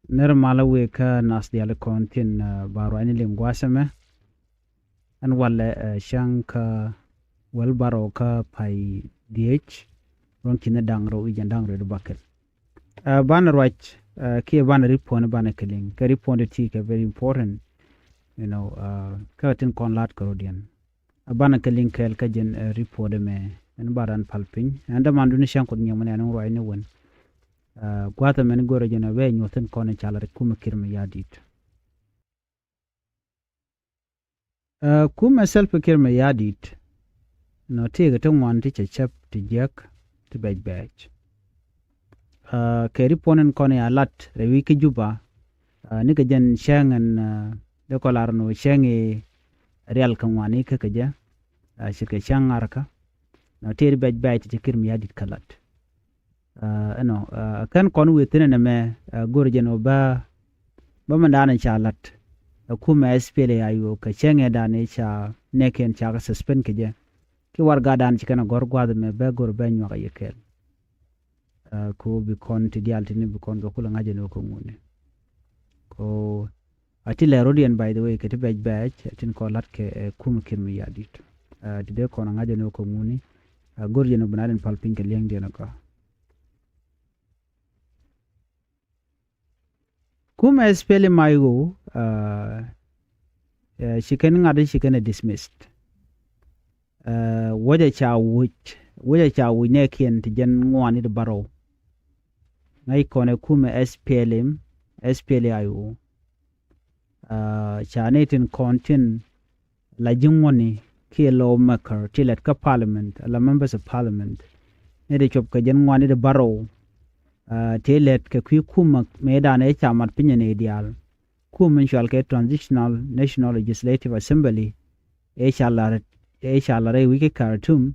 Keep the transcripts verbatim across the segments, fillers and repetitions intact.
Nir malä wek kä nath diali kɔn thin ba ruacni liŋ gua̱a̱th ɛmɛ. Ɛn walɛ cäŋ kä wäl bärɔw kä pay dhiec ruɔ̱ŋ ki̱ni da̱ŋ rɛw i̱ jɛn da̱ŋ rɛw di bakɛl. Banɛ ruac kiɛ banɛ ripɔn banɛ kɛ liŋ kɛ ripɔn ti ti kɛ very important. You know, kä tin kɔn la̱t kɛ rɔ̱diɛn. Banɛ kɛ liŋ kɛɛl kä jɛn ripɔt ɛmɛ ɛn ba ran pal piny ɛn däman duni cäŋ kut nyiɛmɛ ni ɛn ruacni wän. Gua̱a̱th ɛmɛn go̱rɛ jɛn ɛ bɛ nyuɔ̱th tin kɔn in ca lat kumɛ Kiir Mayardit. Kumɛ Salva Kiir Mayardit nɔ tëëkɛ ti ŋuan ti cɛ cäp ti jiäk ti bɛc bɛc. Kɛ ripɔn in kɔn ya lat rɛwi kä Juba. Nikɛ jɛn cäŋ ɛn dee kɔ lar nɔ cäŋ i̱ rial kɛ ŋuani kä kɛ jɛ. Cikɛ cäŋ ŋarkä nɔ tëë ri bɛc bɛc ti cɛ Kiir Mayardit kä lat. Ɛnɔ kɛn kɔn wëë thi̱n ɛn ɛmɛ go̱r jɛn ɔ bä bä mɛn da̱a̱n ca la̱t. Ɛ kumɛ SPLA-IO kɛ cäŋ ɛ da̱a̱n ca nɛkiɛn ca kɛ suspend kɛ jɛ. Ki warɛgadan ci kɛn ɛ gɔ̱r gua̱a̱th ɛmɛ bä go̱r bä nyuak ɛ yɛ kɛɛl. Ko bi kɔn ti diaal tini bi kɔn kɛ kulɛ ŋa̱c ɛn ɔ kɛ ŋuni. Ko a ti lɛ rɔ̱diɛn, by the way, kɛ ti bɛc bɛc a tin kɔn la̱t kɛ ɛ kumɛ Kiir Mayardit. Ti dee kɔn a ŋa̱c ɛn ɔ kɛ ŋuni. Go̱r jɛn ɔ bi na den pal piny kɛ liɛŋdiɛn ɔ kä. Kumɛ SPLA-IO ci kɛn ŋa̱t ci kɛn ɛ dismissed. Wäcɛ ca wuc wäcɛ ca wuc nɛɛkiɛn ti jɛn ŋuani di bärɔw. Ŋäc kɔn ɛ kumɛ SPLM, SPLA-IO. Ca ni tin kɔn tin la ji̱ ŋuɔ̱ni kiɛ lawmaker ti lɛt kä parliament ala members of parliament. Ni ti cuɔp kɛ jɛn ŋuani di bärɔw. Ti lɛt kɛ kui̱ kumɛ mëëdan ëë ca mat piny ni diaal. Kum min cual kɛ Transitional National Legislative Assembly ëë ca lar ëë ca lar ëë wi̱c kä Khartoum.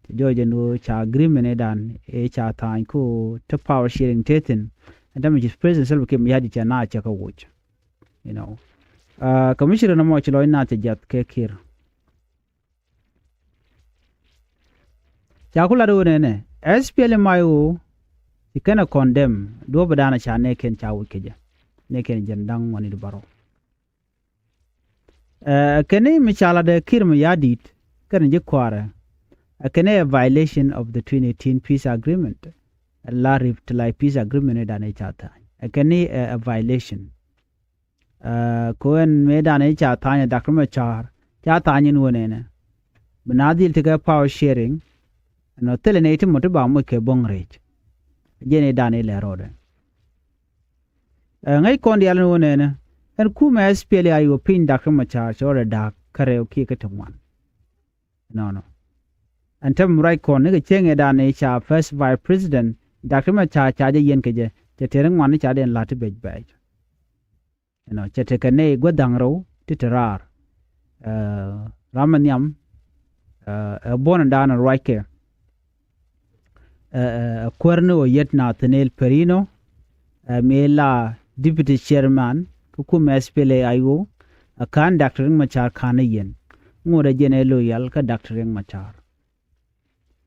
Ti jɔɔc ɛn ɣöö ca agreement ëëdan ëë ca tha̱a̱ny ko te power sharing te thi̱n. Ɛn tämɛ ci President Salva Kiir Mayardit cɛ na cɛ kä wuc. You know, kɛ mi ci rɛ nɔmɔ ci lɔc na cɛ jiath kɛ Kiir. Ca ku lat ɣöö nɛnɛ SPLA-IO ci kɛn ɛ condemn duɔ̱ɔ̱p ɛ da̱a̱n ca nɛɛkiɛn ca wi̱c kɛ jɛ nɛɛkiɛn jɛn da̱ŋ ŋuani di bärɔw. Ɛ kɛn i̱ mi ca lat ɛ Kiir Mayardit kɛn ji̱ kuaarɛ. Ɛ kɛn i̱ ɛ violation of the twenty eighteen peace agreement. Ɛ la rip ti la peace agreement i̱ da̱a̱n i̱ ca tha̱a̱ny ɛ kɛn i̱ ɛ violation. Ko ɛn mëëdan i̱ ca tha̱a̱ny ɛ Doctor Machar ca tha̱a̱ny in wä nɛnɛ. Bi na dhil ti kɛ power sharing. Ɛn ɔ thilɛ nɛy ti mɔ ti ba moc kɛ bo̱ŋ rɛc. Jɛn i̱ dan i̱ lɛ rɔɔdɛ. Ŋäc kɔn diaal in wä nɛnɛ ɛn kumɛ SPLA-IO piny Doctor Machar cɛ rɔɔdɛ da̱a̱k kä rɛw kiɛ kä ti ŋuan. Nɔnɔ ɛn tɛm ruac kɔn ni kɛ cieŋ i̱ dan i̱ ca first vice president Doctor Machar ca jɛ yɛn kɛ jɛ cɛ tëë ri ŋuan i̱ ca dee in la̱t ti bɛc bɛc. Ɛnɔ cɛ tekɛ nɛy guäth da̱ŋ rɛw ti te raar. Ram mi nhiam ɛ buɔ̱n in da̱a̱n in ruackɛ. Ɛ kuäär ni ɣöö yet Nathaniel Perino ɛ mëë la deputy chairman kä kumɛ SPLA-IO. Ɛ ka̱n Doctor Riek Machar ka̱n i̱ yɛn ŋot ɛ jɛn ɛ loyal kä Doctor Riek Machar.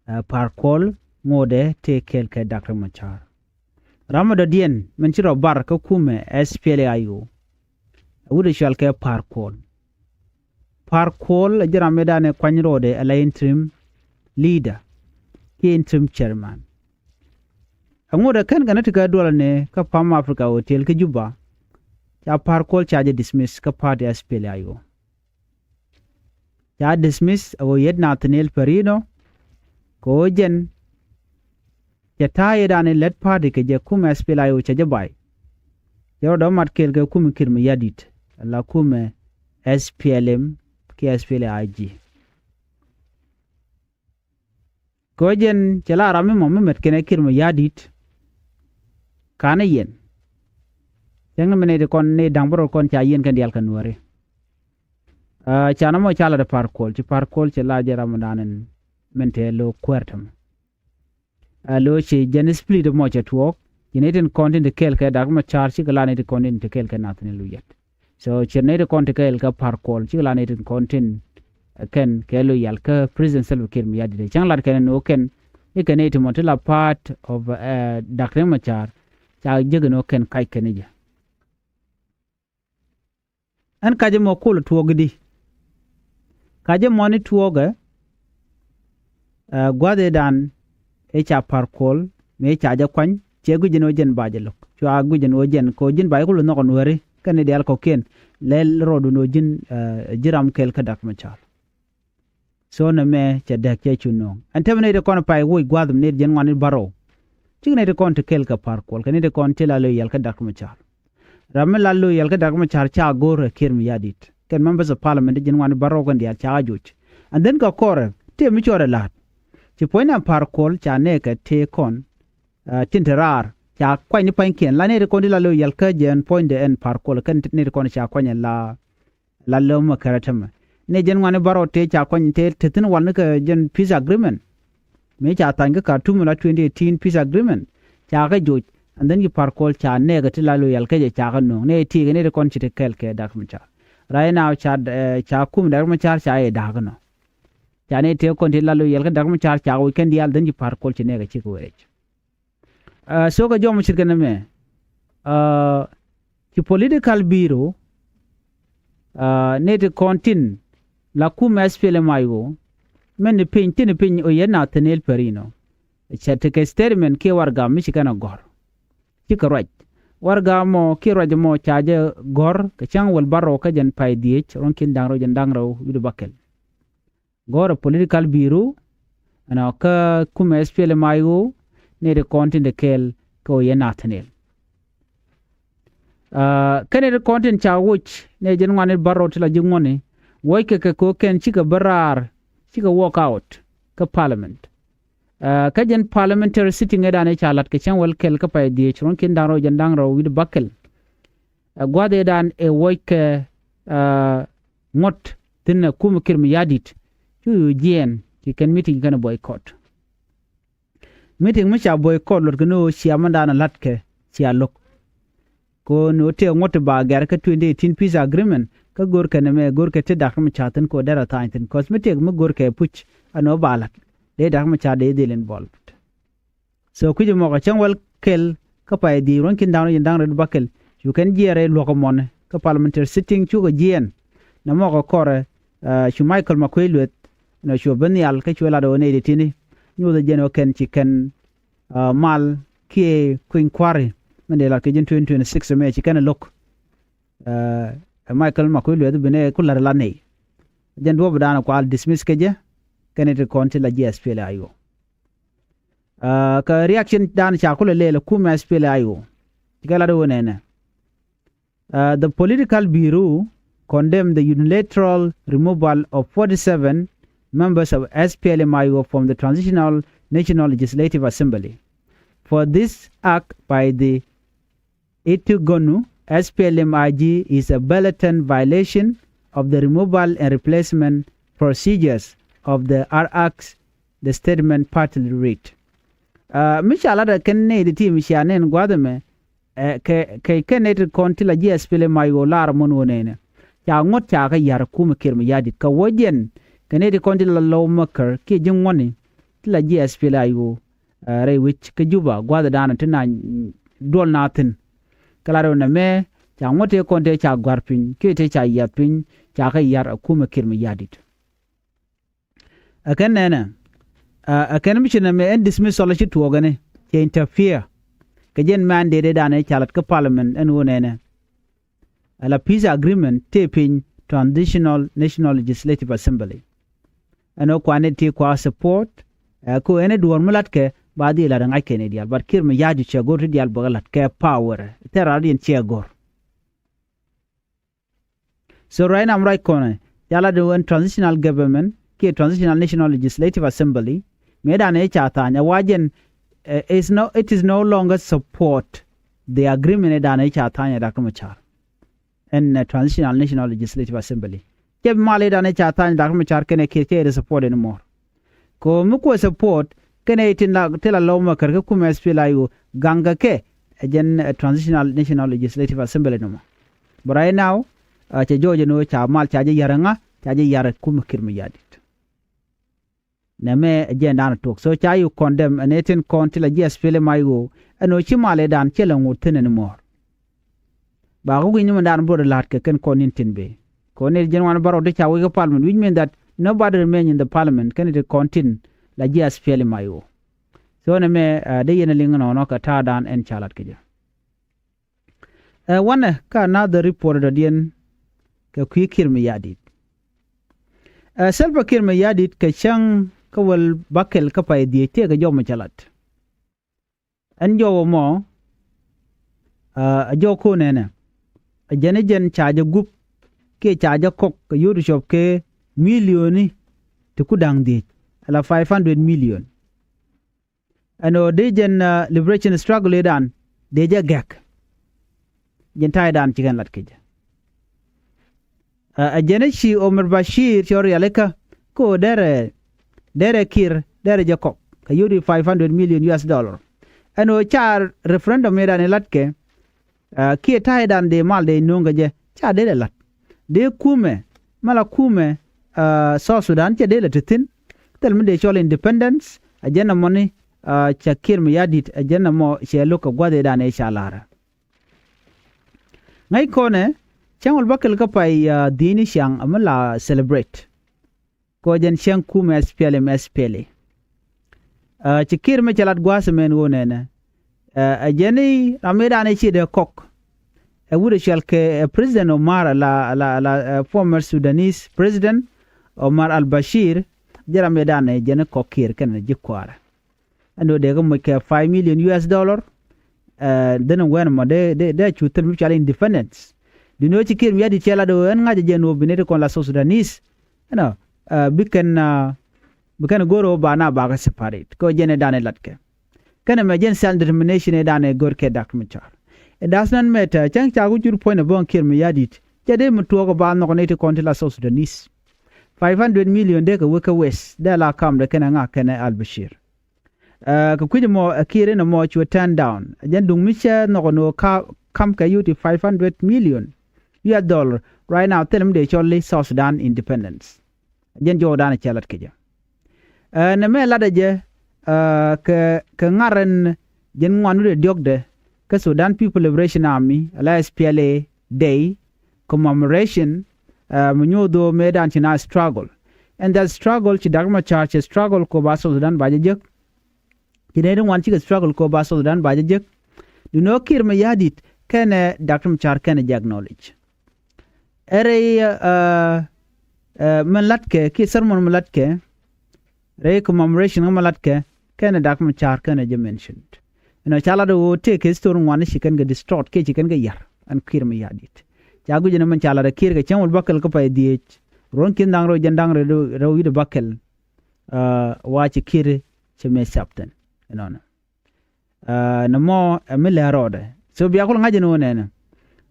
Ɛ Par Kuol ŋotdɛ tëë kɛɛl kɛ Doctor Machar. Ram mi dɔ̱diɛn min ci rɔ bar kä kumɛ SPLA-IO. Ɛ wut ɛ cual kɛ Par Kuol. Par Kuol ɛ ji̱ ram mi danɛ kuany rɔɔdɛ ɛ la interim leader kiɛ interim chairman. Ɛ ŋotdɛ kɛn kɛn ti kɛ duɔlɛ ni kä Palm Africa Hotel kä Juba. Ca Par Kuol ca jɛ dismiss kä party SPLA-IO. Ca dismiss ɛ ɣöö yet Nathaniel Perino kɛ ɣöö jɛn cɛ ta̱a̱ yet ani lät party kɛ jɛ kumɛ SPLA-IO cɛ jɛ bay. Cɛ rɔ dɔ̱ mat kɛɛl kɛ kumɛ Kiir Mayardit la kumɛ SPLM kiɛ SPLA-IG. Kɛ ɣöö jɛn cɛ la ram mi mɔ mi mɛt kɛnɛ Kiir Mayardit. Ka̱n i̱ yɛn cäŋ ni mi nɛy ti kɔn ni da̱ŋ bärɔw kɔn ca yɛn kɛn diaal kɛ nuääri. Ca nɔmɔ ca lat ɛ Par Kuol ci Par Kuol cɛ la jɛ ram mi da̱a̱n ɛn min tɛɛ lo̱o̱k kuäär tämɛ. Ɛ lo̱o̱k ci jɛn split mɔ cɛ tuɔɔk ci nɛy tin kɔn tin ti kɛɛl kɛ Doctor Machar cikɛ la nɛy ti kɔn tin ti kɛɛl kɛ Nathaniel Oyet. So ciɛ nɛy ti kɔn ti kɛɛl kɛ Par Kuol cikɛ la nɛy ti kɔn tin kɛn kɛ loyal kä President Salva Kiir Mayardit. Cäŋ lat kɛn ni wä kɛn i̱ kɛn nɛy ti mɔ ti la part of Doctor Riek Machar ca jek ni wä kɛn kac kɛn i̱ jɛ. Ɛn kacä mɔ kol tuɔɔk di. Kacä mɔ ni tuɔɔkɛ, ɛ, gua̱th ëëdan ëë ca Par Kuɔl mëë ca jɛ kuany, ciɛ guic ɛn ɣöö jɛn ba jɛ lo̱k. Cua guic ɛn ɣöö jɛn kɛ ɣöö ji̱n ba jɛ ku lo̱k nhɔk ɛn wääri kɛn ni diaal kɔ̱kiɛn. Lɛl rɔɔdun ɣöö ji̱n, ɛ, ji̱ ram kɛl kä Dr. Machar. So nɛmɛ cɛ dääk cɛ cu nööŋ. Ɛn täämɛ nɛy ti kɔn pay woc gua̱a̱th mi nɛy ti jiɛn ŋuan i̱ bärɔw. Cikɛ nɛy ti kɔn ti kɛl kɛ Par Kuɔl kɛ nɛy ti kɔn ti la lo̱c yɛl kä Dr. Machar. Ram mi la lo̱c yɛl kä Dr. Machar ca go̱r ɛ Kiir Mayardit kɛn members of parliament ti jiɛn ŋuan i̱ bärɔw kɛn diaal ca joc. And then kɛ kɔrɛ tëë mi cɔɔdɛ la̱a̱t. Ci puɔ̱nydan Par Kuɔl ca nɛɛkɛ tëë kɔn, ɛ, tin te raar ca kuany ni pa̱nykiɛn la nɛy ti kɔn ti la lo̱c yɛl kä jiɛn puɔ̱nydɛ ɛn Par Kuɔl kɛn nɛy ti kɔn ca kuany ɛn la la lom ɛ kärä tämɛ. Ni jɛn ŋuani bärɔw tëë ca kuany tëë te thi̱n wal ni kɛ jɛn peace agreement. Mëë ca thany kä Khartoum la twenty eighteen peace agreement. Ca kɛ joc, and then ci Par Kuɔl ca nɛɛkɛ ti la lo̱c yɛl kä jɛ ca kɛ nööŋ. Nɛy ti kɛ nɛy ti kɔn ci ti kɛl kɛ Dr. Machar. Right now ca, ɛ, ca kum Dr. Machar ca yɛ da̱a̱k nɔ. Ca nɛy tëë kɔn ti la lo̱c yɛl kä Dr. Machar ca woc kɛn diaal, then ci Par Kuɔl ci nɛɛkɛ cikɛ wec. Ɛ, so kɛ jɔm ce̱tkɛ nɛmɛ, ɛ, ci political bureau, ɛ, nɛy ti kɔn tin la kum SPLM-IO, mɛn ni piny, tin ni piny ɣöö yɛn Nathaniel Perino. Cɛ tekɛ statement kiɛ warɛgak mi ci kɛn ɛ gɔ̱r. Cikɛ ruac. Warɛgak mɔ kiɛ ruac mɔ ca jɛ gɔ̱r kɛ cäŋ wäl bärɔw kä jɛn pay dhieec, ruɔ̱n ki̱n da̱ŋ rɛw jɛn da̱ŋ rɛw wi̱cdɛ bäkɛl. Gɔ̱rɛ political bureau, ɛnɔ kä kumɛ SPLM-IO, nɛy ti kɔn tin te kɛɛl kɛ ɣöö yɛn Nathaniel. Ɛ, kɛn nɛy ti kɔn tin ca woc, nɛy jiɛn ŋuan i̱ bärɔw ti la ji̱ ŋuɔ̱ni, woc kɛ kɛ kɛ ɣöö kɛn cikɛ bä raar, cikɛ work out kä parliament. Ɛ, kä jɛn parliamentary sitting ëëdan ëë ca la̱t kɛ cäŋ wäl kɛl kä pay dhieec, ruɔ̱n ki̱n da̱ŋ rɛw jɛn da̱ŋ rɛw wi̱cdɛ bäkɛl. Ɛ, gua̱th ëëdan ëë woc kɛ, ɛ, ŋuɔ̱t thi̱n ɛ kumɛ Kiir Mayardit, cu jiɛɛn ci kɛn meeting kɛn boycott. Meeting mi ca boycott luɔt kɛ ni ɣöö cia mɛndan ɛ la̱t kɛ cia lo̱k. Kɛ ɣöö ni ɣöö tëë ŋuɔ̱t ti ba gɛr kä twenty eighteen peace agreement, kä go̱rkɛ nɛmɛ go̱rkɛ ti Dr. Machar thi̱n kɛ ɣöö derɛ tha̱a̱ny thi̱n, cause mi tëëk mi go̱rkɛ puc ɛn ɣöö ba la̱t, dee Dr. Machar dee dhil involved. So kui̱c ɛmɔ kɛ cäŋ wäl kɛl kä pay dhieec, ruɔ̱n ki̱n da̱ŋ rɛw jɛn da̱ŋ rɛw wi̱cdɛ bäkɛl, cu kɛn jiɛɛr rɛy luɔ̱k ɛmɔni kä parliamentary sitting cukɛ jiɛɛn. Nɛmɔ kɛ kɔrɛ, ɛ, cu Michael Makuei Lueth, nɔ cuɛ ben nhial kä cuɛ lat ɣöö nɛy ti ti̱ni nyothɛ jɛn ɣöö kɛn ci kɛn, ɛ, mal kiɛ kui̱ny kua̱ri min dee lat kɛ jɛn twenty twenty-six ɛmɛ ci kɛn ɛ lo̱k. Ɛ, ɛ Michael Makuei Lueth bi nɛ ku la̱t lat nɛy. Jɛn duɔ̱ɔ̱pdan kual dismiss kɛ jɛ kɛn nɛy ti kɔn ti la ji̱ SPLA-IO. Ɛ, kä reaction dan ca kulɛ lɛl ɛ kumɛ SPLA-IO. Cikɛ lat ɣöö nɛnɛ. Ɛ, the political bureau condemn the unilateral removal of forty-seven members of SPLM-IO from the Transitional National Legislative Assembly. For this act by the Itugonu SPLM-IG is a blatant violation of the removal and replacement procedures of the R-Act, the statement partly read. Ɛ, mi ca lat ɛ kɛn nɛy ti ti mi cia nɛn gua̱a̱th ɛmɛ, ɛ, kɛ, kɛ, kɛ nɛy ti kɔn ti la ji̱ SPLM-IO lar mun ɣöö nɛnɛ. Ca ŋuɔ̱t ca kɛ ya̱r kumɛ Kiir Mayardit kɛ wä jɛn kɛ nɛy ti kɔn ti la Lowmaker kiɛ ji̱ ŋuɔ̱tni ti la ji̱ SPLA-IO, ɛ, rɛy wec kä Juba gua̱a̱thdan ti na duɔl na thi̱n. Kɛ la rɛw nɛmɛ ca ŋuɔ̱t tëë kɔn tëë ca gɔ̱a̱r piny kiɛ tëë ca yiath piny ca kɛ ya̱r ɛ kumɛ Kiir Mayardit. Ɛ kɛn nɛnɛ, ɛ, ɛ kɛn mi ci nɛmɛ ɛn dismissal ci tuɔɔk ɛn cɛ interfere kɛ jɛn mandate ëëdan ëë ca lat kä parliament ɛn ɣöö nɛnɛ. Ala peace agreement tëë piny Transitional National Legislative Assembly. Ɛn ɣöö kuan nɛy ti kua support, ɛ, kɛ ɣöö ɛn ɛ duɔ̱ɔ̱r mi latkɛ ba dhil lat ɛ ŋa̱ckɛ nɛy diaal, but Kiir Mayardit cɛ go̱r ti diaal bäkɛ la̱t kɛ power, thil raar diɛn cɛ go̱r. So right now, right kɔnɛ ca lat ɛ ɣöö ɛn transitional government kiɛ Transitional National Legislative Assembly, mëëdan ëë ca tha̱a̱ny ɛ wa jɛn, ɛ, is no, it is no longer support the agreement ëëdan ëë ca tha̱a̱ny ɛ Dr. Machar. Ɛn, ɛ, Transitional National Legislative Assembly. Cɛ mal ëëdan ëë ca tha̱a̱ny ɛ Dr. Machar kɛnɛ Kiir cɛ ɛ support anymore. Kɛ ɣöö mi kuɛ support kɛnɛ tin la, ti la Lowmaker kä kumɛ SPLA-IO gaŋkɛ kɛ ɛ jɛn, ɛ, Transitional National Legislative Assembly nɔmɔ. But right now, ɛ, cɛ jɔɔc ɛn ɣöö ca mal ca jɛ ya̱r ɛ ŋa, ca jɛ ya̱r ɛ kumɛ Kiir Mayardit. Nɛmɛ ɛ jɛn dan tuɔk. So ca yɛ condemn ɛn ɛ tin kɔn ti la ji̱ SPLM-IO ɛn ɣöö ci mal ëëdan cɛ lɛ ŋot thi̱n anymore. Ba kɛ guic ni mɛn dan bot la̱t kɛ kɛn kɔn in tin bëë. Kɔn in jiɛn wan bärɔw ti ca wec kä parliament, which mean that nobody remain in the parliament kɛn ti kɔn tin la ji̱ SPLM-IO. So nɛmɛ, ɛ, dee yɛn a liŋ nɔnɔ kɛ ta̱a̱ dan ɛn ca lat kɛ jɛ. Ɛ, wanɛ kä another report dɔ̱diɛn kɛ kui̱ Kiir Mayardit. Ɛ, Salva Kiir Mayardit kɛ cäŋ kä wäl bäkɛl kä pay dhiec tëëkɛ jɔw mɛ cɛ lat. Ɛn jɔw ɛmɔ, ɛ, ɛ jɔw ko̱n ɛnɛ. Ɛ jɛn ɛ jɛn ca jɛ gup kiɛ ca jɛ kɔk kɛ yio̱w ti cɔp kɛ milioni ti ku da̱ŋ dhiec, ala five hundred million. Ɛn ɣöö dee jɛn, ɛ, liberation struggle ëëdan dee jɛ gɛ̈k. Jɛn ta̱ydan ci kɛn lat kecä. Ɛ, ɛ jɛn ɛ ci Omar Bashir cɔl rialikä kä ɣöö derɛ, derɛ Kiir, derɛ jɛ kɔk kɛ yio̱w ti five hundred million U S dollar. Ɛn ɣöö ca referendum ëëdan ɛ latkɛ, ɛ, kiɛ ta̱ydan dee mal dee no̱o̱ŋ kɛ jɛ ca dee lɛ la̱t. Dee kumɛ, mala kumɛ, ɛ, South Sudan cɛ dee lɛ te thi̱n. Thil mi dee cɔl independence, ɛ jɛn ɛmɔni, ɛ, ca Kiir Mayardit, ɛ jɛn ɛmɔ cɛ lo̱k kɛ gua̱th ëëdan ëë ca la̱rä. Ŋäc kɔnɛ, cäŋ wäl bäkɛl kä pay, ɛ, dhiecni ciaŋ, ɛ mi la celebrate. Kɔ jɛn cäŋ kumɛ SPLM, SPLA. Ɛ, ci Kiir mi cɛ lat gua̱a̱th mɛn ɣöö nɛnɛ. Ɛ, ɛ jɛn i̱ ram mëëdan ɛ ci dee kɔk. Ɛ wut ɛ cɔal kɛ, ɛ, President Omar ala, ala, ala, ɛ, former Sudanese President Omar al-Bashir. Jɛ ram mëëdan ɛ jɛn i̱ kɔk Kiir kɛnɛ ji̱ kua̱rɛ. Ɛn ɣöö dee kä moc kɛ five million U S dollar. Ɛ, dhen in wɛn ɛmɔ dee, dee, dee cu thil mi cɔal independence. Duundɛ ɣöö ci Kiir Mayardit cɛ lat ɣöö ɛn ŋa̱cä jɛ ɛn ɣöö bi nɛy ti kɔn la South Sudanese. Ɛnɔ, ɛ, bi kɛn, ɛ, bi kɛn go̱r ɣöö ba na bakɛ separate. Kɛ ɣöö jɛn ëëdan ɛ latkɛ. Kɛnɛ mɛ jɛn self determination ëëdan ɛ go̱r kɛ Doctor Machar. It does not matter. Cäŋ ca ku jur puɔ̱ny ɛ bäŋ Kiir Mayardit. Cɛ dee mi tuɔɔk ɛ ba nhɔk nɛy ti kɔn ti la South Sudanese. Five hundred million dee kɛ wek kä West. Dee la kamdɛ kɛnɛ ŋa kɛnɛ Al-Bashir. Ɛ, kɛ kui̱c ɛmɔ ɛ Kiir in ɛmɔ cuɛ turn down. Ɛ jɛn duŋ mi cɛ nhɔk ɛn ɣöö ka kam kɛ yio̱w ti five hundred million U S dollar right now thil mi dee cɔl i̱ South Sudan independence. Ɛ jɛn jɔwdan ɛ cɛ lat kecä. Ɛ, nɛmɛ latdɛ jɛ, ɛ, kɛ, kɛ ŋa̱r ɛn jɛn ŋuan wi̱cdɛ diɔ̱kdɛ kä Sudan People Liberation Army, ala SPLA Day commemoration, ɛ, mi nyuuth ɣöö mëëdan ci na struggle. And that struggle ci Doctor Machar cɛ struggle kɛ ɣöö ba South Sudan ba jɛ jek. Ci nɛy ti ŋuan cikɛ struggle kɛ ɣöö ba South Sudan ba jɛ jek. Duundɛ ɣöö Kiir Mayardit kɛnɛ Doctor Machar kɛnɛ jɛ acknowledge. Ɛ rɛy, ɛ, ɛ, min latkɛ kiɛ sermon min latkɛ, rɛy commemoration min latkɛ, kɛnɛ Doctor Machar kɛnɛ jɛ mentioned. Ɛnɔ ca lat ɣöö tëëkɛ history ŋuan ci kɛn kɛ distort kiɛ ci kɛn kɛ ya̱r ɛn Kiir Mayardit. Ca guic ɛn min ca lat ɛ Kiir kɛ cäŋ wäl bäkɛl kä pay dhiec. Ruɔ̱n ki̱n da̱ŋ rɛw jɛn da̱ŋ rɛw, rɛw wi̱cdɛ bäkɛl. Ɛ, wa ci Kiir cɛ mɛ captain. Ɛnɔnɔ. Ɛ, nɛmɔ, ɛ, mi lɛ rɔɔdɛ. So bia kul ŋa̱c ɛn ɣöö nɛnɛ.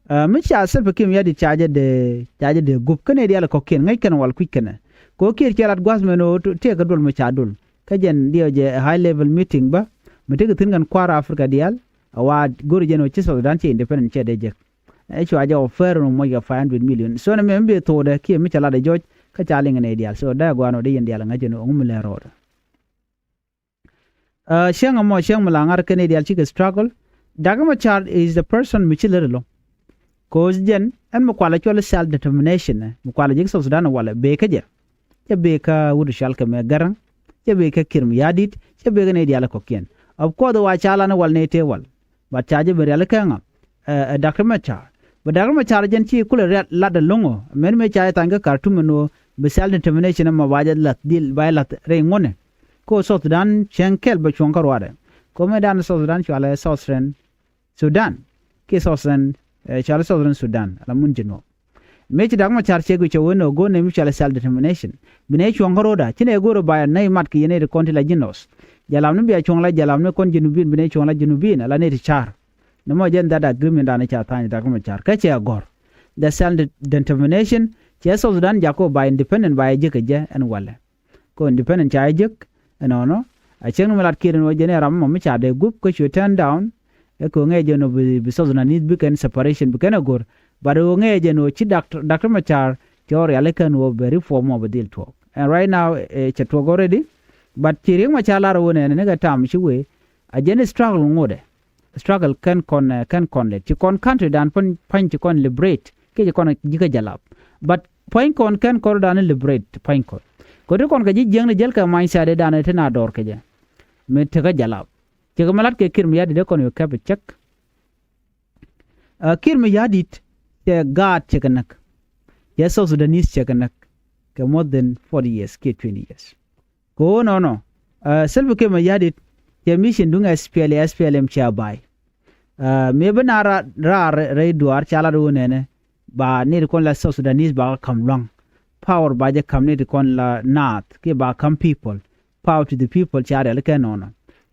Ɛ, mi ca Salva Kiir Mayardit ca jɛ dee, ca jɛ dee gup. Kɛnɛ diaal kɔ̱kiɛn, ŋäc kɛn wal kui̱c kɛnɛ. Kɛ ɣöö Kiir cɛ lat gua̱th mɛn ɣöö tëëkɛ duɔl mi ca duɔl. Kä jɛn diɛw jɛ high level meeting bä. Mi tekɛ thi̱n kɛn kua̱r Africa diaal. Ɛ wa go̱r jɛn ɣöö ci South Sudan cɛ independent cɛ dee jek. Ɛ cua jɛ offer ɛn ɣöö moc kɛ five hundred million. So nɛmɛ mi bi thokdɛ kiɛ mi ca lat ɛ jɔc. Kä ca liŋ ɛn ɛ diaal. So dee gua̱a̱n ɣöö dee yɛn diaal ɛ ŋäc ɛn ɣöö ŋu mi lɛ rɔɔdɛ. Ɛ, cäŋ ɛmɔ, cäŋ mi la ŋa̱r kɛn i̱ diaal cikɛ struggle. Doctor Machar is the person mi ci lät ɛlɔ̱ŋ. Cause jɛn, ɛn mi kualɛ cuɔl self determination, ɛ, mi kualɛ jek South Sudan walɛ, bëë kä jɛ. Cɛ bëë kä wut cual kɛ mɛ Garaŋ, cɛ bëë kä Kiir Mayardit, cɛ bëë kä nɛy diaal kɔ̱kiɛn. Of course, wa ca lan wal nɛy tëë wal. But ca jɛ ben rialikä ŋa, ɛ, ɛ, Doctor Machar. Bɛ Doctor Machar jɛn ci kulɛ rial lat ɛlɔ̱ŋ ɔ. Mɛn mëë ca jɛ thany kä Khartoum ɛn ɣöö bi self determination ɛmɔ ba jɛ la̱th dhil, ba jɛ la̱th rɛy ŋuɔ̱nɛ. Kɛ ɣöö South Sudan cäŋ kɛl bɛ cuɔ̱ŋ kä ruaadɛ. Kɛ ɣöö mëëdan South Sudan cualɛ Southern Sudan. Kiɛ Southern, ɛ, cualɛ Southern Sudan. Ala mun ji̱ nuɔ̱ɔ̱k. Mëë ci Doctor Machar cɛ guic cɛ wen ɣöö go̱o̱r nɛy mi cualɛ self determination. Bi nɛy cuɔ̱ŋ kä ro̱da. Ci nɛy go̱o̱r ɣöö ba nɛy mat kɛ yɛn nɛy ti kɔn ti la ji̱ North. Jalapni bia cuɔ̱ŋ la jalapni kɔn Junubin, bi nɛy cuɔ̱ŋ la Junubin. Ala nɛy ti car. Nɛmɔ jɛn that agreement dan ca tha̱a̱ny Doctor Machar. Kä cɛ a gɔ̱r. The self determination. Cɛ South Sudan jakä ɣöö ba independent ba jɛ jek kɛ jɛ ɛn walɛ. Kɛ independent ca jɛ jek ɛnɔnɔ. A cäŋ ni mi lat Kiir ɛn ɣöö jɛn ɛ ram ɛmɔ mi ca dee gup kä cuɛ turn down. Ɛ kɛ ɣöö ŋɛɛ jɛn ɣöö bi, bi South Sudanese bi kɛn separation bi kɛn ɛ go̱r. But ɣöö ŋɛɛ jɛn ɣöö ci Doctor, Doctor Machar cɛ ɣöö rialikä ɛn ɣöö bɛ reform mɔ bɛ dhil tuɔɔk. And right now, ɛ, cɛ tuɔɔk already. But ci Riek Machar lar ɣöö nɛnɛ nikɛ tam ci wee. A jɛn struggle ŋotdɛ. struggle kɛn kɔn, eh, kɛn kɔn lɛt. Ci kɔn country dan puɔ̱ny, puɔ̱ny ci kɔn liberate. Kiɛ ci kɔn ji̱ kä jalap. But puɔ̱ny kɔn kɛn kɔn dan liberate puɔ̱ny kɔn. Kɛ ti kɔn kɛ ji̱ jiäŋ ni jäl kɛ many side dan ti na dɔɔr kɛ jɛ. Mi tekä jalap. Cikɛ mi lat kɛ Kiir Mayardit dee kɔn yɛ kɛp cɛk. Uh, Kiir Mayardit cɛ gaat cɛ kɛ näk. Cɛ South Sudanese cɛ kɛ näk. Kɛ more than forty years kiɛ twenty years. Kɛ ɣöö nɔnɔ, uh, Salva Kiir Mayardit cɛ mission duŋ S P L A, S P L M cɛ ba̱a̱y. Uh, mëë bi na ra, ra rɛy duaar ca lat ɣöö nɛnɛ ba nɛy ti kɔn la South Sudanese ba kä ka̱m lua̱ŋ. Power ba jɛ ka̱m nɛy ti kɔn la naath kiɛ ba ka̱m people. Power to the people ca rialikä nɔnɔ.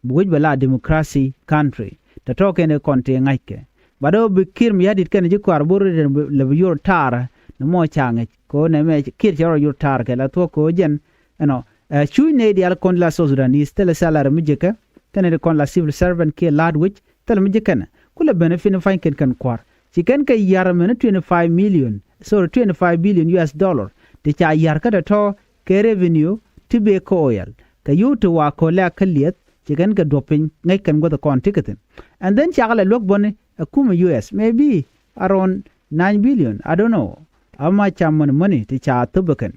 Bi wec bɛ la democracy country. Tɔ̱tɔ̱ kɛn ɛ kɔn tëë ŋa̱ckɛ. Bat ɛ ɣöö bi Kiir Mayardit kɛn ji̱ kɔaar bo̱r lɛ bi yor taarä ni mɔ ca ŋäc. Kɛ ɣöö nɛmɛ Kiir cɛ rɔ yor taarä kɛ la thuɔ̱k kɛ ɣöö jɛn ɛnɔ. Ɛ cuc nɛy diaal kɔn la South Sudanese thilɛ salary mi jiäkä. Kɛn ɛ ti kɔn la civil servant kiɛ la̱a̱t wec thilɛ mi jiäkɛn. Kulɛ ben ɛ fin pa̱ny kɛn kɛn kua̱r. Ci kɛn kɛ ya̱r mɛn twenty five million, sorry, twenty five billion U S dollar. Ti ca ya̱r kä tɔ̱tɔ̱ kɛ revenue ti bee kä oil. Kɛ yio̱w ti wa kɔ lɛ̈k kä lieth ci kɛn kɛ duɔ̱p piny ŋäc kɛn guäth kɔn ti kɛ thi̱n. And then cakɛ lɛ luäk bäni ɛ kumɛ U S, maybe around nine billion, I don't know. Ama ca mɔni mɔni ti ca thop ɛ kɛn.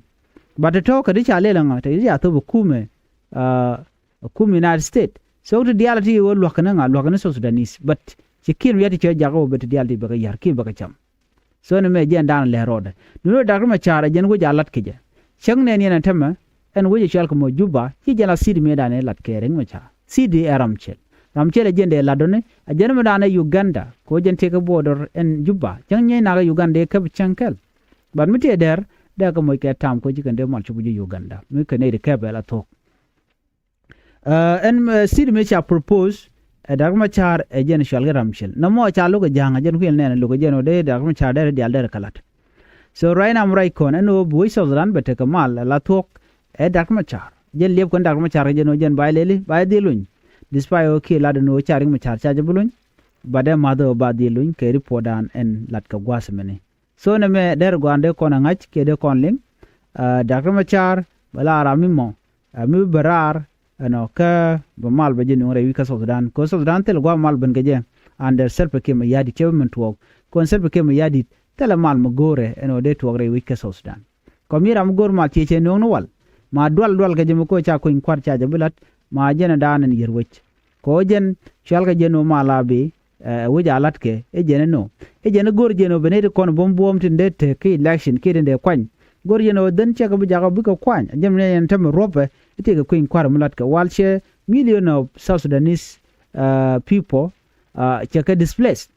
But tɔ̱tɔ̱ kɛ ti ca lɛl ɛŋa ti ca thop ɛ kumɛ, uh, kum United States. So ti diaal ti ɣöö luäk kɛn ŋa, luäk kɛn South Sudanese. But ci Kiir Mayardit cɛ jakä wä bɛ ti diaal ti bɛ kɛ ya̱r kiɛ bɛ kɛ cam. So ni mɛ jɛn da̱a̱n lɛ rɔɔdɛ. Ni wä Dak Macar ɛ jɛn wec a lat kɛ jɛ. Cäŋ nɛn yɛn ɛ tämɛ ɛn wec ɛ cual kɛ mɔ Juba ci jɛn la city mëë da̱a̱n ɛ lat kɛ Rik Macar. City ɛ Ramcel. Ramcel ɛ jɛn dee lat dɔni ɛ jɛn mɛ da̱a̱n ɛ Uganda kɛ wä jɛn tëëkɛ border ɛn Juba. Cäŋ nyɛy nakä Uganda ɛ käp cäŋ kɛl. But mi tëë dɛr dee kɛ moc kɛ tam kɛ wä ci kɛn dee mal cup ji̱ Uganda mi kɛ nɛy ti käp ɛ la thuɔ̱k. Uh, ɛn, uh, city mi ca propose ɛ Dak Macar ɛ jɛn cual kɛ Ramcel. Nɔmɔ ca lo̱k ɛ ja̱a̱ŋ ɛ jɛn kui̱n nɛn ɛ lo̱k ɛ jɛn ɣöö dee Dak Macar dee diaal dee rɛ kɛ la̱t. So right now mi ruac kɔn ɛn ɣöö bi wec South Sudan bɛ tekɛ mal ɛ la thuɔ̱k ɛ Dak Macar. Jɛn liɛp kɔn Dak Macar kɛ jɛn ɣöö jɛn ba jɛ lɛli ba jɛ dhil luny. Despite ɣöö kiɛ lat ɛn ɣöö ca Rik Macar ca jɛ bi luny. But ɛ ma̱th ɣöö ba dhil luny kɛ report dan ɛn lat kɛ gua̱a̱th mɛni. So nɛmɛ dɛr gua̱a̱n dee kɔn a ŋa̱c kiɛ dee kɔn liŋ. Uh, Dak Macar bɛ la ram mi mɔ, uh, mi bi bɛ raar ɛnɔ kä bɛ mal bɛ jɛ nuŋ rɛy wi̱c kä South Sudan. Kɛ South Sudan thil gua̱a̱ mal ben kɛ jɛ under Salva Kiir Mayardit cɛ bä min tuɔɔk. Kɔn Salva Kiir Mayardit thilɛ mal mi go̱o̱rɛ ɛnɔ dee tuɔɔk rɛy wi̱c kä South Sudan. Kɔm mi ram mi go̱o̱r mal ciɛ cɛ nuŋ ni wal. Ma dual dual kɛ jɛ mi ko̱ ca kuny kua̱r ca jɛ bi la̱t ma jɛn ɛ daanɛ ni yär wec. Kɛ ɣöö jɛn cualkɛ jɛn ɣöö mal a bi, eh, wec a la̱tkɛ i̱ jɛn ɛ nöö. I̱ jɛn ɛ go̱r jɛn ɣöö ben i̱ ti kɔn buɔ̱m buɔ̱m tin dee tek kä election kiɛ tin dee kuany. Go̱r jɛn ɣöö dhän cɛ kɛ bi jakä bikɛ kuany. Jɛn mi nɛ yɛn tämɛ ruɔ̱pɛ i̱ ti kɛ kui̱ny kua̱r mi la̱tkɛ wal cɛ million of South Sudanese, uh, people, uh, cɛ kɛ displaced.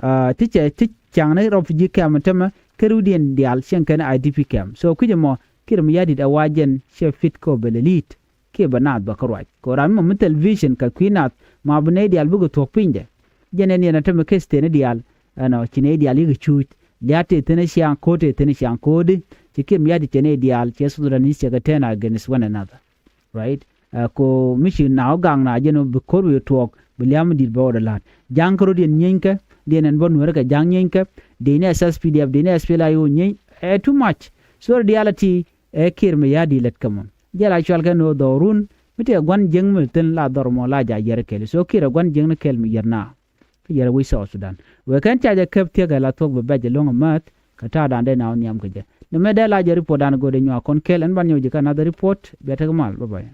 Uh, ti cɛ ti caŋni refugee camp tämɛ kä riwdiɛn diaal cieŋ kɛn I D P camp. So kui̱c ɛmɔ Kiir Mayardit ɛ wa jɛn cɛ fit kɛ ɣöö bɛ lɛ lead. Kiɛ bɛ naath bɛ kä ruac kɛ ram mi mɔ mi thil vision kɛ kui̱ naath ma bi nɛy diaal bikɛ thuɔ̱k pinydɛ. Jɛn ɛn yɛn a tämɛ case tëëni diaal ɛnɔ ci nɛy diaal yikɛ cuuc. Lia̱a̱ tëë thi̱n ɛ ciaŋ ko̱o̱t tëë thi̱n ɛ ciaŋ ko̱o̱t di ci Kiir Mayardit cɛ nɛy diaal cɛ South Sudanese cɛ kɛ turn against one another. Right? Ɛ ko mi ci na ɣä gaŋ na jɛn bi ko̱r wi̱i̱ tuɔɔk bi lia̱a̱ mi di̱t bɛ ɣöö dɛ la̱a̱t ja̱a̱ŋ kä rot yɛn nyienykä. Diɛn ɛn bä nueerä kɛ ja̱a̱ŋ nyienykä. Diɛn ɛ S S P D F diɛn ɛ S P L A I O nyieny ɛ too much. So reality ɛ Kiir Mayardit lät kä mɔ. Jɛ la cual kɛ ni ɣöö dhɔrun mi tëë gua̱n jiäŋ mi thi̱n la dhɔr mɔ la ja̱ yɛr kɛɛli. So Kiir ɛ gua̱n jiäŋ ni kɛɛl mi yɛr na. Kä yɛr wi̱c South Sudan. Wëë kɛn ca jɛ käp thiäk ɛ la thuɔ̱k bi bɛc ɛlɔ̱ŋ ɛmääth kɛ ta̱a̱dan dee na wä nhiam kɛ jɛ. Ni mëë dee la jɛ report dan go̱o̱dɛ nyuak kɔn kɛɛl ɛn ban nyɔk ji̱ kä another report. Bia tek mal. Bye bye.